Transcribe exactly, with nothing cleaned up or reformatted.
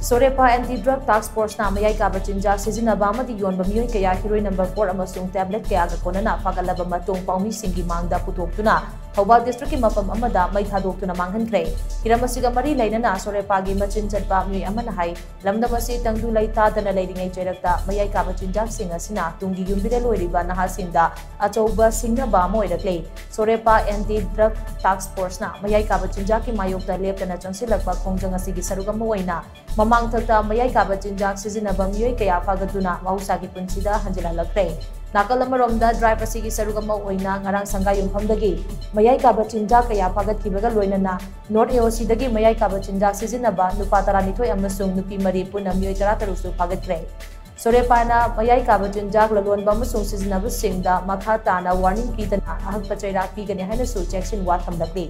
ꯁꯣꯔꯦꯄꯥ anti drug ꯇꯥꯛꯁ ꯐꯣꯔꯁꯅ ꯃꯌꯥꯏ ꯀꯥꯕ ꯆꯤꯟꯖꯥꯛ ꯁꯤꯖꯤꯟꯅꯕ ꯑꯃꯗꯤ ꯌꯣꯟꯕ ꯃꯤꯑꯣꯏ ꯀꯌꯥ ꯍꯤꯔꯣꯏꯟ ꯅꯝꯕꯔ ꯐꯣꯔ ꯑꯃꯁꯨꯡ ꯇꯦꯕ꯭ꯂꯦꯠ ꯀꯌꯥꯒ ꯀꯣꯟꯅꯅ ꯐꯥꯒꯠꯂꯕ ꯃꯇꯨꯡ ꯄꯥꯎꯃꯤꯁꯤꯡꯒꯤ ꯃꯥꯡꯗ ꯄꯨꯊꯣꯛꯇꯨꯅ ꯊꯧꯕꯥꯜ ꯗꯤꯁꯇ꯭ꯔꯤꯛꯀꯤ ꯃꯐꯝ ꯑꯃꯗ ꯃꯩ ꯊꯥꯗꯣꯛꯇꯨꯅ ꯃꯥꯡꯍꯟꯈ꯭ꯔꯦ꯫ ꯍꯤꯔꯝ ꯑꯁꯤꯒ ꯃꯔꯤ ꯂꯩꯅꯅ ꯁꯣꯔꯦꯄꯥꯒꯤ ꯃꯆꯤꯟ ꯆꯠꯄ ꯃꯤꯑꯣꯏ ꯑꯃꯅ ꯍꯥꯏ, ꯂꯝꯗꯝ ꯑꯁꯤ ꯇꯪꯗꯨ ꯂꯩꯇꯥꯗꯅ ꯂꯩꯔꯤꯉꯩ ꯆꯩꯔꯛꯇ ꯃꯌꯥꯏ ꯀꯥꯕ ꯆꯤꯟꯖꯥꯛꯁꯤꯡ ꯑꯁꯤꯅ ꯇꯨꯡꯒꯤ ꯌꯨꯝꯕꯤꯔꯦꯜ ꯑꯣꯏꯔꯤꯕ ꯅꯍꯥꯁꯤꯡꯗ ꯑꯆꯧꯕ ꯁꯤꯡꯅꯕ ꯑꯃ ꯑꯣꯏꯔꯛꯂꯦ꯫ ꯁꯣꯔꯦꯄꯥ ꯑꯦꯟꯇꯤ ꯗ꯭ꯔꯒ ꯇꯥꯛꯁ ꯐꯣꯔꯁꯅ ꯃꯌꯥꯏ ꯀꯥꯕ ꯆꯤꯟꯖꯥꯛꯀꯤ ꯃꯥꯌꯣꯛꯇ ꯂꯦꯞꯇꯅ ꯆꯪꯁꯤꯜꯂꯛꯄ ꯈꯣꯡꯖꯪ ꯑꯁꯤꯒꯤ ꯁꯔꯨꯛ ꯑꯃ ꯑꯣꯏꯅ ꯃꯃꯥꯡꯊꯛꯇ ꯃꯌꯥꯏ ꯀꯥꯕ ꯆꯤꯟꯖꯥꯛ ꯁꯤꯖꯤꯟꯅꯕ ꯃꯤꯑꯣꯏ ꯀꯌꯥ ꯐꯥꯒꯠꯇꯨꯅ ꯃꯍꯧꯁꯥꯒꯤ ꯄꯨꯟꯁꯤꯗ ꯍꯟꯖꯤꯜꯍꯜꯂꯛꯈ꯭ꯔꯦ꯫ ꯅꯥꯀꯜ ꯑꯃꯔꯣꯝꯗ ꯗ꯭ꯔꯥꯏꯚ ꯑꯁꯤꯒꯤ ꯁꯔꯨꯛ ꯑꯃ ꯑꯣꯏꯅ ꯉꯔꯥꯡ ꯁꯪꯒꯥꯏ ꯌꯨꯝꯐꯝꯗꯒꯤ ꯃꯌꯥꯏ ꯀꯥꯕ ꯆꯤꯟꯖꯥꯛ ꯀꯌꯥ ꯐꯥꯒꯠꯈꯤꯕꯒ ꯂꯣꯏꯅꯅ ꯅꯣꯔꯠ ꯑꯦ ꯑꯣ ꯁꯤꯗꯒꯤ ꯃꯌꯥꯏ ꯀꯥꯕ ꯆꯤꯟꯖꯥꯛ ꯁꯤꯖꯤꯟꯅꯕ ꯅꯨꯄꯥ ꯇꯔꯥꯅꯤꯊꯣꯏ ꯑꯃꯁꯨꯡ ꯅꯨꯄꯤ ꯃꯔꯤ ꯄꯨꯟꯅ ꯃꯤꯑꯣꯏ ꯇꯔꯥꯇꯔꯨꯛꯁꯨ ꯐꯥꯒꯠꯈ꯭ꯔꯦ꯫ ꯁꯣꯔꯦꯄꯥꯅ ꯃꯌꯥꯏ ꯀꯥꯕ ꯆꯤꯟꯖꯥꯛ ꯂꯂꯣꯟꯕ ꯑꯃꯁꯨꯡ ꯁꯤꯖꯤꯟꯅꯕꯁꯤꯡꯗ ꯃꯈꯥ ꯇꯥꯅ ꯋꯥꯔꯅꯤꯡ ꯄꯤꯗꯅ ꯑꯍꯛꯄ ꯆꯩꯔꯥꯛ ꯄꯤꯒꯅꯤ ꯍꯥꯏꯅꯁꯨ ꯆꯦꯛꯁꯤꯟꯋꯥ ꯊꯝꯂꯛꯂꯤ꯫